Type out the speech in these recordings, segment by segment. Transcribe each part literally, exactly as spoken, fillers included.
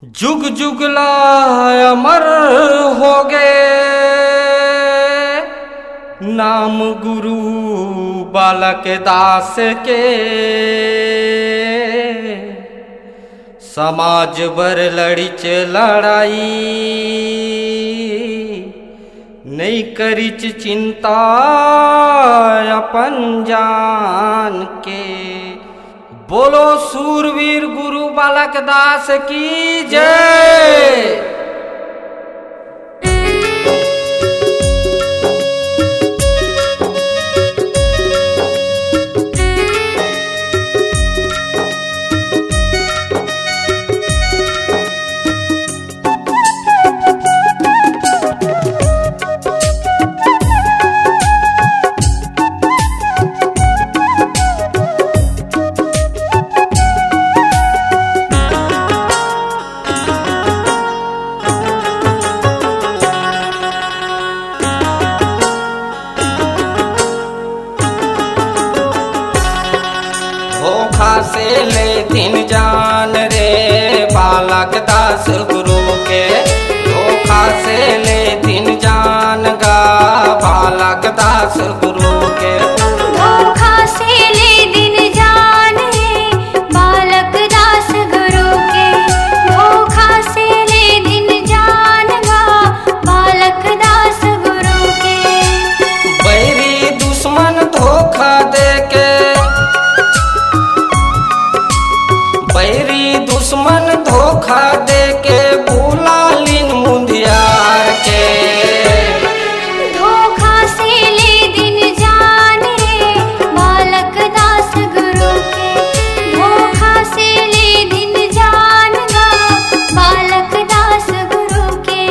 जुग जुग ला अमर होगे नाम गुरु बालक दास के। समाज बर लड़िच लड़ाई, नइ करिच चिंता अपन जान के। बोलो सूरवीर गुरु बालक दास की जय। धोखा से ले दिन जान रे बालक दास गुरु के, धोखा से ले दिन जान गा बालक दास गुरु के। धोखा से ले दिन जान रे बालक दास गुरु के, धोखा से ले दिन जान गा बालक दास गुरु के। बैरी दुश्मन धोखा देके, बैरी दुश्मन धोखा देके बुला लिन मुंदियार के। धोखा से ले दिन जान रे बालक दास गुरु के, धोखा से ले दिन जान गा बालक दास गुरु के।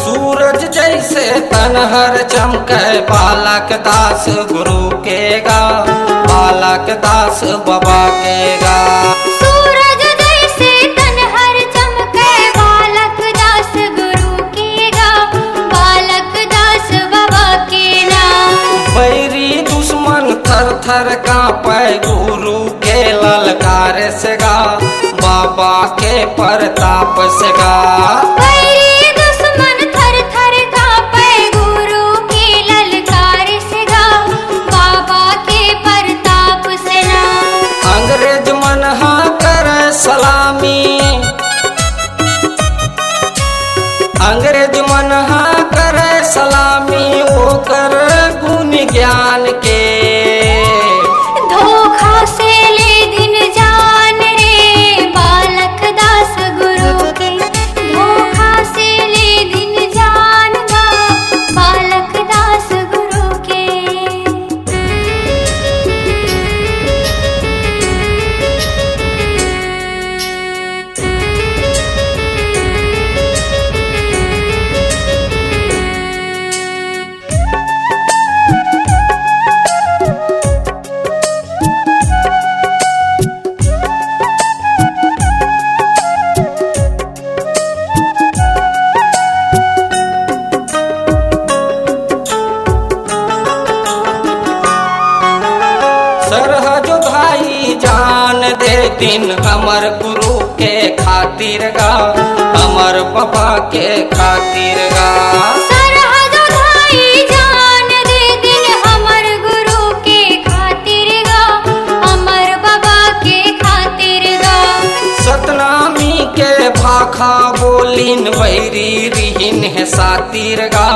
सूरज जैसे तन हर चमके बालक दास गुरु के गा, बालक दास बाबा के गा। सूरज जैसे तन हर चमके बालक दास गुरु के गा, बालक दास बाबा के ना। बैरी दुश्मन थर थर कांपे गुरु के ललकार से गा, बाबा के परताप से गा। बैरी दुश्मन थर थर कांपे गुरु के ललकार से गा, बाबा के परताप से ना। अंग्रेज मन हा करे सलामी, अंग्रेज मन हा करे सलामी ओकर गुण ज्ञान के। धोखा से ले दिन जान रे बालक दास गुरु के, धोखा से ले दिन जान गा बालक दास गुरु के। सरहजो भाई जान दे दिन हमर गुरु के खातिर गा, हमर बाबा के खातिर गा। सरहजो भाई जान दे दिन हमर गुरु के खातिर गा, हमर बाबा के खातिर गा। सतनामी के भाखा बोलिन बैरी रिहिन हे सातिर गा,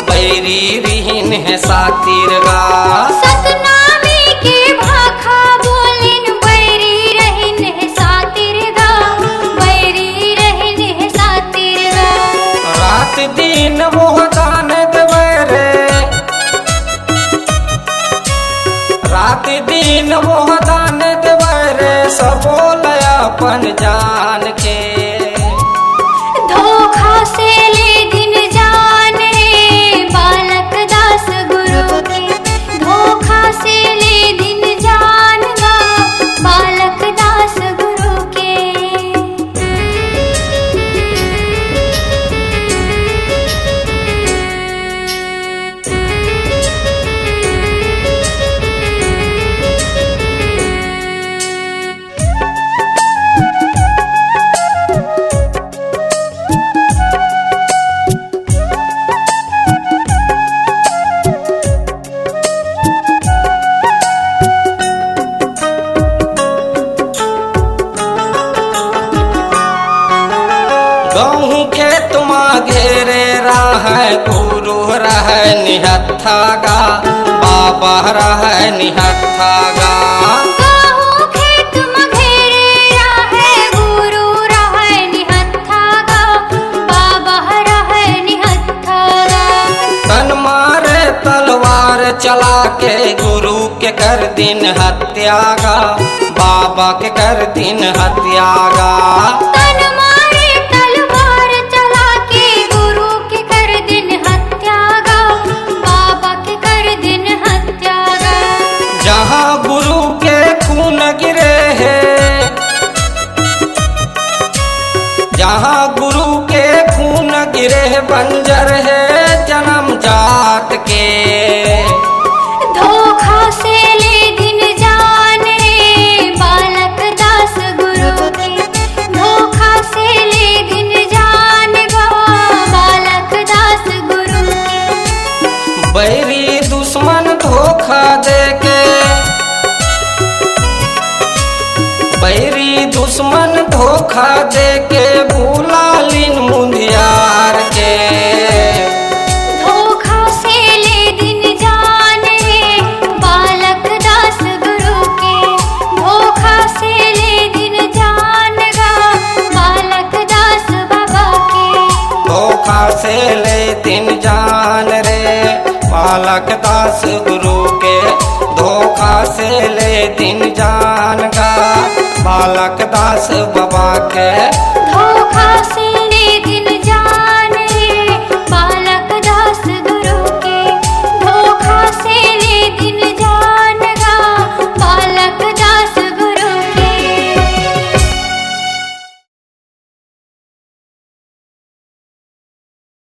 बैरी रिहिन हे सातिर गा। सतनामी के भाखा बोलिन बैरी रहिन हे सातिर गा, बैरी रहिन हे सातिर गा। रात दिन मोह दान देवे रे, रात दिन मोह दान देवे रे, सबो ल अपन जान के। धोखा से ले दिन जान रे बालक दास गुरु के, धोखा से ले दिन जान गा बालक दास गुरु के। गहूं खेत म घेरे रहय, गुरु रहय निहत्था गा, बाबा रहय निहत्था गा। गहूं खेत म घेरे रहय, गुरु रहय निहत्था गा, बाबा रहय निहत्था गा। तन मारे तलवार चला के गुरु के कर दिन हत्या गा, बाबा के कर दिन हत्या गा। तन मारे तलवार चला के गुरु के कर दिन हत्या गा, बाबा के कर दिन हत्या गा। जहां गुरु के खून गिरे हे, जहां गुरु के खून गिरे हे, बंजर हे जन्म जात के। धोखा से ले दिन जान रे बालक दास गुरु के, धोखा से ले दिन जान गो बालक दास गुरु के। बैरी दुश्मन धोखा देके, बैरी दुश्मन धोखा देके बुला लिन मुंदियार के। धोखा से ले दिन जान रे बालक दास गुरु के, धोखा से ले दिन जान गा बालक दास बाबा के। धोखा से ले दिन जान रे बालक दास गुरु के, धोखा से ले दिन जान गा बालक दास बाबा के।